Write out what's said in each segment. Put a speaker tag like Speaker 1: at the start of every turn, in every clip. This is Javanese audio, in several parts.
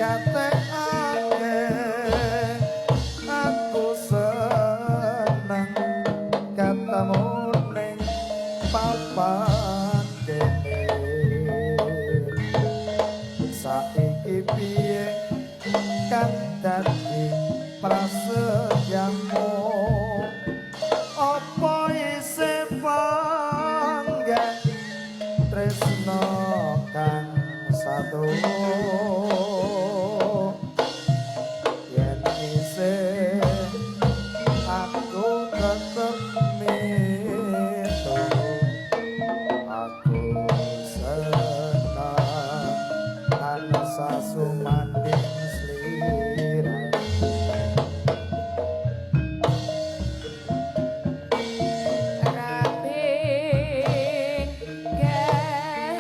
Speaker 1: Gatekake aku seneng ketemu ning papan kene. Saiki piye kang dadi prasetyamu? Apa isih panggah tresno kang satu? Yen isih aku tetep mitu, aku seneng tansah sumandhing sliramu.
Speaker 2: Rabing garwa,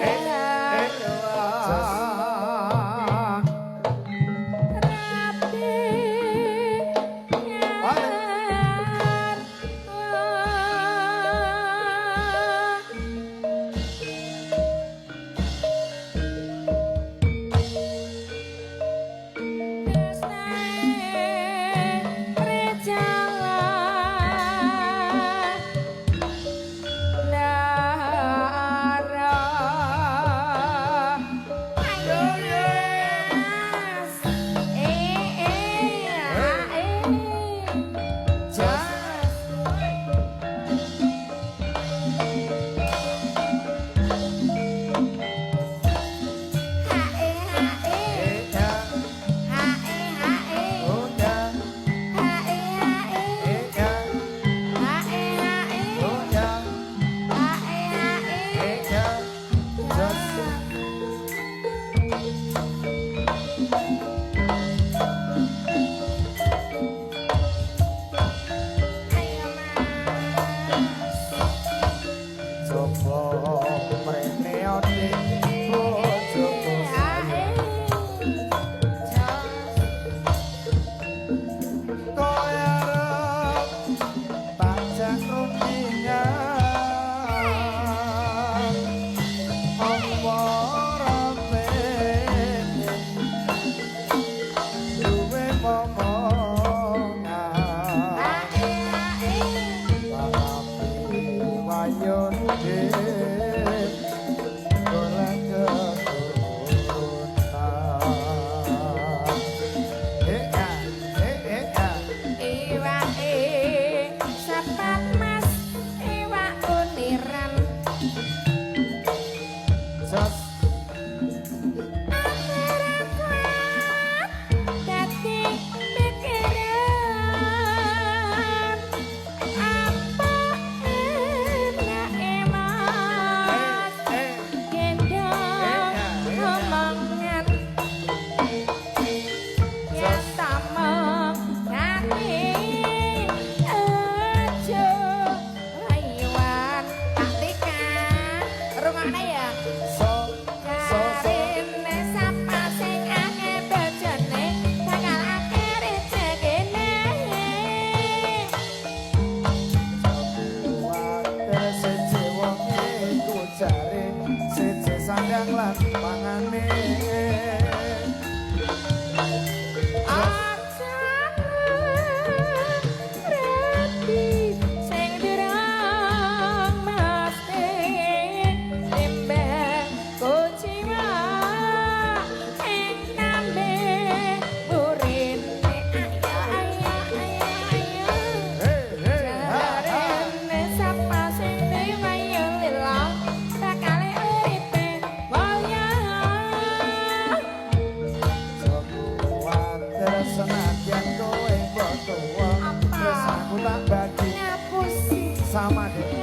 Speaker 2: rabing Ayo Mas.
Speaker 1: Coba mrene dik bojoku sayang. Kowe arep tak jak rundingan, apa ora pengen duwe momongan? Tapi wayun dik golek keturunan. Eh ah, eh eh ah.
Speaker 2: Iwake sapat Mas, iwak uniran.
Speaker 1: Jos.
Speaker 2: Ora kuat dadi pikiran. Apa enake Mas
Speaker 1: Eh.
Speaker 2: gendong omongan ya tameng kaki aja rayuan. Tak tika rungokne ya.
Speaker 1: So so so.
Speaker 2: Jarene sapa sing akeh bojone bakal akeh rejekine.
Speaker 1: Kuwatir siji wong iku jare siji sandang lan pangane.
Speaker 2: Aja ngerti sing durung mesti timbang kuciwa ing tambe burine. Ayo ayo ayo ayo.
Speaker 1: Hei hei ha ha.
Speaker 2: Jarene sapa sing diwayu lila bakal uripe mulya.
Speaker 1: Kuwatir senadyan kowe mbok tuwa,
Speaker 2: Apa?
Speaker 1: tresnaku tak bagi
Speaker 2: Ngapusi.
Speaker 1: Sama dek.